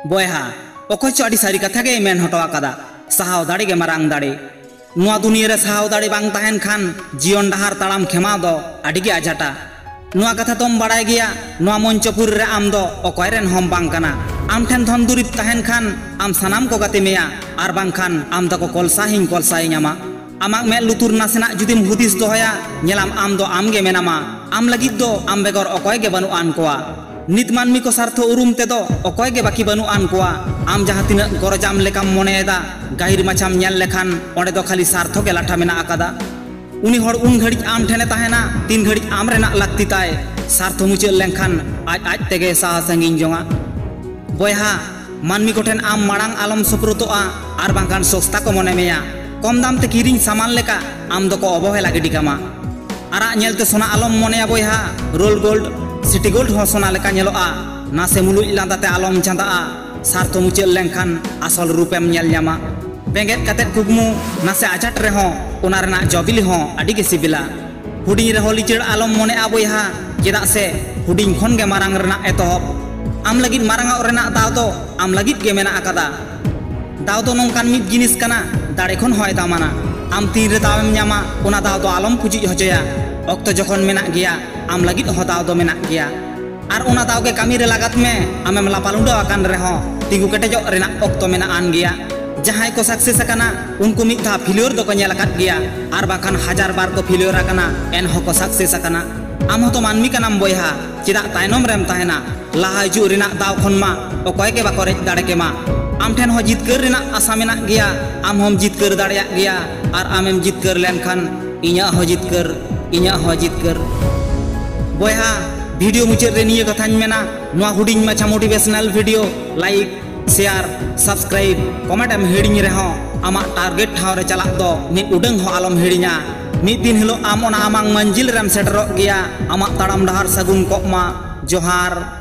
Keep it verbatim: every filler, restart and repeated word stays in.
ᱵᱚᱭᱦᱟ, ᱚᱠᱚᱭ ᱪᱚ ᱟᱹᱰᱤ ᱥᱟᱹᱨᱤ ᱠᱟᱛᱷᱟ ᱜᱮᱭ ᱢᱮᱱ ᱦᱚᱴᱚ ᱟᱠᱟᱫᱟ, ᱥᱟᱦᱟᱣ ᱫᱟᱲᱮ ᱜᱮ ᱢᱟᱨᱟᱝ ᱫᱟᱲᱮ᱾ ᱱᱚᱣᱟ ᱫᱩᱱᱤᱭᱟᱹ ᱨᱮ ᱥᱟᱦᱟᱣ ᱫᱟᱲᱮ ᱵᱟᱝ ᱛᱟᱦᱮᱱ ᱠᱷᱟᱱ ᱡᱤᱭᱚᱱ ᱰᱟᱦᱟᱨ ᱛᱟᱲᱟᱢ ᱠᱷᱮᱢᱟᱣ ᱫᱚ ᱟᱹᱰᱤ ᱜᱮ ᱟᱡᱷᱟᱴᱟ᱾ ᱱᱚᱣᱟ ᱠᱟᱛᱷᱟ ᱫᱚᱢ ᱵᱟᱲᱟᱭ ᱜᱮᱭᱟ, ᱱᱚᱣᱟ ᱢᱚᱧᱪᱚᱯᱩᱨᱤ ᱨᱮ ᱟᱢ ᱫᱚ ᱚᱠᱚᱭ ᱨᱮᱱ ᱦᱚᱸᱢ ᱵᱟᱝ ᱠᱟᱱᱟ᱾ ᱟᱢ ᱴᱷᱮᱱ ᱫᱷᱚᱱ ᱫᱩᱨᱤᱵᱽ ᱛᱟᱦᱮᱱ ᱠᱷᱟᱱ ᱟᱢ ᱥᱟᱱᱟᱢ ᱠᱚ ᱜᱟᱛᱮ ᱢᱮᱭᱟ, ᱟᱨ ᱵᱟᱝᱠᱷᱟᱱ ᱟᱢ ᱫᱚᱠᱚ ᱠᱚᱞᱥᱟ ᱦᱤᱧ ᱠᱚᱞᱥᱟᱭᱤᱧ ᱟᱢᱟ᱾ ᱟᱢᱟᱜ ᱢᱮᱫ ᱞᱩᱛᱩᱨ ᱱᱟᱥᱮᱱᱟᱜ ᱡᱩᱫᱤᱢ ᱦᱩᱫᱤᱥ ᱫᱚᱦᱚᱭᱟ, ᱧᱮᱞᱟᱢ ᱟᱢ ᱫᱚ ᱟᱢ ᱜᱮ ᱢᱮᱱᱟᱢᱟ, ᱟᱢ ᱞᱟᱹᱜᱤᱫ ᱫᱚ ᱟᱢ ᱵᱮᱜᱚᱨ ᱚᱠᱚᱭ ᱜᱮ ᱵᱟᱹᱱᱩᱜ ᱟᱱ ᱠᱚᱣᱟ᱾ ᱱᱤᱛ ᱢᱟᱹᱱᱢᱤ ᱠᱚ ᱥᱟᱨᱛᱷᱚ ᱩᱨᱩᱢ ᱛᱮᱫᱚ ᱚᱠᱚᱭ ᱜᱮ ᱵᱟᱹᱠᱤ ᱵᱟᱹᱱᱩᱜ ᱟᱱ ᱠᱚᱣᱟ᱾ ᱟᱢ ᱡᱟᱦᱟᱸ ᱛᱤᱱᱟᱹᱜ ᱜᱚᱨᱚᱡᱟᱢ ᱞᱮᱠᱟᱢ ᱢᱚᱱᱮᱭᱮᱫᱟ, ᱜᱟᱹᱦᱤᱨ ᱢᱟᱪᱷᱟᱢ ᱧᱮᱞ ᱞᱮᱠᱷᱟᱱ ᱚᱸᱰᱮ ᱫᱚ ᱠᱷᱟᱹᱞᱤ ᱥᱟᱨᱛᱷᱚ ᱜᱮ ᱞᱟᱴᱷᱟ ᱢᱮᱱᱟᱜ ᱟᱠᱟᱫᱟ᱾ ᱩᱱᱤ ᱦᱚᱲ ᱩᱱ ᱜᱷᱟᱹᱲᱤᱡ ᱟᱢ ᱴᱷᱮᱱᱮ ᱛᱟᱦᱮᱱᱟ, ᱛᱤᱱ ᱜᱷᱟᱹᱲᱤᱡ ᱟᱢ ᱨᱮᱱᱟᱜ ᱞᱟᱹᱠᱛᱤ ᱛᱟᱭ᱾ ᱥᱟᱨᱛᱷᱚ ᱢᱩᱪᱟᱹᱫ ᱞᱮᱱᱠᱷᱟᱱ ᱟᱡ ᱟᱡ ᱛᱮᱜᱮ ᱥᱟᱦᱟ ᱥᱟᱺᱜᱤᱧ ᱡᱚᱝᱟ᱾ ᱵᱚᱭᱦᱟ, ᱢᱟᱹᱱᱢᱤ ᱠᱚᱴᱷᱮᱱ ᱟᱢ ᱢᱟᱲᱟᱝ ᱟᱞᱚᱢ ᱥᱩᱯᱨᱩᱛᱚᱜᱼᱟ, ᱟᱨ ᱵᱟᱝᱠᱷᱟᱱ ᱥᱚᱥᱛᱟ ᱠᱚ ᱢᱚᱱᱮ ᱢᱮᱭᱟ᱾ ᱠᱚᱢ ᱫᱟᱢ ᱛᱮ ᱠᱤᱨᱤᱧ ᱥᱟᱢᱟᱱ ᱞᱮᱠᱟ ᱟᱢ ᱫᱚᱠᱚ ᱚᱵᱚᱦᱮᱞᱟ ᱜᱤᱰᱤ ᱠᱟᱢᱟ᱾ ᱟᱨᱟᱜ ᱧᱮᱞᱛᱮ ᱥᱚᱱᱟ ᱟᱞᱚᱢ ᱢᱚᱱᱮᱭᱟ ᱵᱚᱭᱦᱟ, ᱨᱳᱞ ᱜᱳᱞᱰ, ᱥᱤᱴᱤ ᱜᱳᱞᱰ ᱦᱚᱸ ᱥᱚᱱᱟ ᱞᱮᱠᱟ ᱧᱮᱞᱚᱜᱼᱟ᱾ ᱱᱟᱥᱮ ᱢᱩᱞᱩᱡ ᱞᱟᱸᱫᱟᱛᱮ ᱟᱞᱚᱢ ᱪᱷᱟᱸᱫᱟᱜᱼᱟ, ᱥᱟᱨᱛᱷᱚ ᱢᱩᱪᱟᱹᱫ ᱞᱮᱱᱠᱷᱟᱱ ᱟᱥᱚᱞ ᱨᱩᱯᱮᱢ ᱧᱮᱞ ᱧᱟᱢᱟ᱾ ᱵᱮᱸᱜᱮᱫ ᱠᱟᱛᱮᱫ ᱠᱩᱠᱢᱩ ᱱᱟᱥᱮ ᱟᱡᱷᱟᱴ ᱨᱮᱦᱚᱸ ᱚᱱᱟ ᱨᱮᱱᱟᱜ ᱡᱚ ᱵᱤᱞᱤ ᱦᱚᱸ ᱟᱹᱰᱤ ᱜᱮ ᱥᱤᱵᱤᱞᱟ᱾ ᱦᱩᱰᱤᱧ ᱨᱮᱦᱚᱸ ᱞᱤᱪᱟᱹᱲ ᱟᱞᱚᱢ ᱢᱚᱱᱮᱜᱼᱟ ᱵᱚᱭᱦᱟ, ᱪᱮᱫᱟᱜ ᱥᱮ ᱦᱩᱰᱤᱧ ᱠᱷᱚᱱ ᱜᱮ ᱢᱟᱨᱟᱝ ᱨᱮᱱᱟᱜ ᱮᱛᱚᱦᱚᱵ᱾ ᱟᱢ ᱞᱟᱹᱜᱤᱫ ᱢᱟᱨᱟᱝᱚᱜ ᱨᱮᱱᱟᱜ ᱫᱟᱣ ᱫᱚ ᱟᱢ ᱞᱟᱹᱜᱤᱫ ᱜᱮ ᱢᱮᱱᱟᱜ ᱟᱠᱟᱫᱟ᱾ ᱫᱟᱣ ᱫᱚ ᱱᱚᱝᱠᱟᱱ ᱢᱤᱫ ᱡᱤᱱᱤᱥ ᱠᱟᱱᱟ, ᱫᱟᱲᱮ ᱠᱷᱚᱱ ᱦᱚᱸᱭ ᱫᱟᱢᱟᱱᱟ᱾ ᱟᱢ ᱛᱤᱱᱨᱮ ᱫᱟᱣᱮᱢ ᱧᱟᱢᱟ, ᱚᱱᱟ ᱫᱟᱣ ᱫᱚ ᱟᱞᱚᱢ ᱯᱩᱡᱩᱡ ᱦᱚᱪᱚᱭᱟ᱾ ᱚᱠᱛᱚ ᱡᱚᱠᱷᱚᱱ ᱢᱮᱱᱟᱜ ᱜᱮᱭᱟ, ᱟᱢ ᱞᱟᱹᱜᱤᱫ ᱦᱚᱸ ᱫᱟᱣ ᱫᱚ ᱢᱮᱱᱟᱜ ᱜᱮᱭᱟ᱾ ᱟᱨ ᱚᱱᱟ ᱫᱟᱣ ᱜᱮ ᱠᱟᱹᱢᱤ ᱨᱮ ᱞᱟᱜᱟᱛ ᱢᱮ᱾ ᱟᱢᱮᱢ ᱞᱟᱯᱟ ᱞᱩᱸᱰᱟᱹ ᱟᱠᱟᱱ ᱨᱮᱦᱚᱸ, ᱛᱤᱸᱜᱩ ᱠᱮᱴᱮᱡᱚᱜ ᱨᱮᱱᱟᱜ ᱚᱠᱛᱚ ᱢᱮᱱᱟᱜ ᱟᱱ ᱜᱮᱭᱟ᱾ ᱡᱟᱦᱟᱸᱭ ᱠᱚ ᱥᱟᱠᱥᱮᱥ ᱟᱠᱟᱱᱟ, ᱩᱱᱠᱩ ᱢᱤᱫ ᱫᱷᱟᱣ ᱯᱷᱮᱞᱤᱭᱳᱨ ᱫᱚᱠᱚ ᱧᱮᱞ ᱟᱠᱟᱫ ᱜᱮᱭᱟ, ᱟᱨ ᱵᱟᱝᱠᱷᱟᱱ ᱦᱟᱡᱟᱨ ᱵᱟᱨ ᱠᱚ ᱯᱷᱮᱞᱤᱭᱳᱨ ᱟᱠᱟᱱᱟ, ᱮᱱᱦᱚᱸ ᱠᱚ ᱥᱟᱠᱥᱮᱥ ᱟᱠᱟᱱᱟ᱾ ᱟᱢ ᱦᱚᱸᱛᱚ ᱢᱟᱹᱱᱢᱤ ᱠᱟᱱᱟᱢ ᱵᱚᱭᱦᱟ, ᱪᱮᱫᱟᱜ ᱛᱟᱭᱱᱚᱢ ᱨᱮᱢ ᱛᱟᱦᱮᱱᱟ? ᱞᱟᱦᱟ ᱦᱤᱡᱩᱜ ᱨᱮᱱᱟᱜ ᱫᱟᱣ ᱠᱷᱚᱱ ᱢᱟ ᱚᱠᱚᱭ ᱜᱮ ᱵᱟᱠᱚ ᱨᱮᱡ ᱫᱟᱲᱮ ᱠᱮᱢᱟ᱾ ᱟᱢ ᱴᱷᱮᱱ ᱦᱚᱸ ᱡᱤᱛᱠᱟᱹᱨ ᱨᱮᱱᱟᱜ ᱟᱥᱟ ᱢᱮᱱᱟᱜ ᱜᱮᱭᱟ, ᱟᱢ ᱦᱚᱸᱢ ᱡᱤᱛᱠᱟᱹᱨ ᱫᱟᱲᱮᱭᱟᱜ ᱜᱮᱭᱟ, ᱟᱨ ᱟᱢᱮᱢ ᱡᱤᱛᱠᱟᱹᱨ ᱞᱮᱱᱠᱷᱟᱱ ᱤᱧᱟᱹᱜ ᱦᱚᱸ ᱡᱤᱛᱠᱟᱹᱨ, ᱤᱧᱟᱹᱜ ᱦᱚᱸ ᱡᱤᱛᱠᱟᱹᱨ᱾ ᱵᱚᱭᱦᱟ, ᱵᱷᱤᱰᱤᱭᱳ ᱢᱩᱪᱟᱹᱫ ᱨᱮ ᱱᱤᱭᱟᱹ ᱠᱟᱛᱷᱟᱧ ᱢᱮᱱᱟ, ᱱᱚᱣᱟ ᱦᱩᱰᱤᱧ ᱢᱟᱪᱷᱟ motivational video like, share, subscribe, comment ᱮᱢ ᱦᱤᱲᱤᱧ ᱨᱮᱦᱚᱸ, ᱟᱢᱟᱜ ᱴᱟᱨᱜᱮᱴ ᱴᱷᱟᱶ ᱨᱮ ᱪᱟᱞᱟᱜ ᱫᱚ ᱢᱤᱫ ᱩᱰᱟᱹᱝ ᱦᱚᱸ ᱟᱞᱚᱢ ᱦᱤᱲᱤᱧᱟ᱾ ᱢᱤᱫ ᱫᱤᱱ ᱦᱤᱞᱳᱜ ᱟᱢ ᱚᱱᱟ ᱟᱢᱟᱜ ᱢᱟᱹᱱᱡᱤᱞ ᱨᱮᱢ ᱥᱮᱴᱮᱨᱚᱜ ᱜᱮᱭᱟ, ᱟᱢᱟᱜ ᱛᱟᱲᱟᱢ ᱰᱟᱦᱟᱨ ᱥᱟᱹᱜᱩᱱ ᱠᱚᱜ ᱢᱟ᱾ ᱡᱚᱦᱟᱨ᱾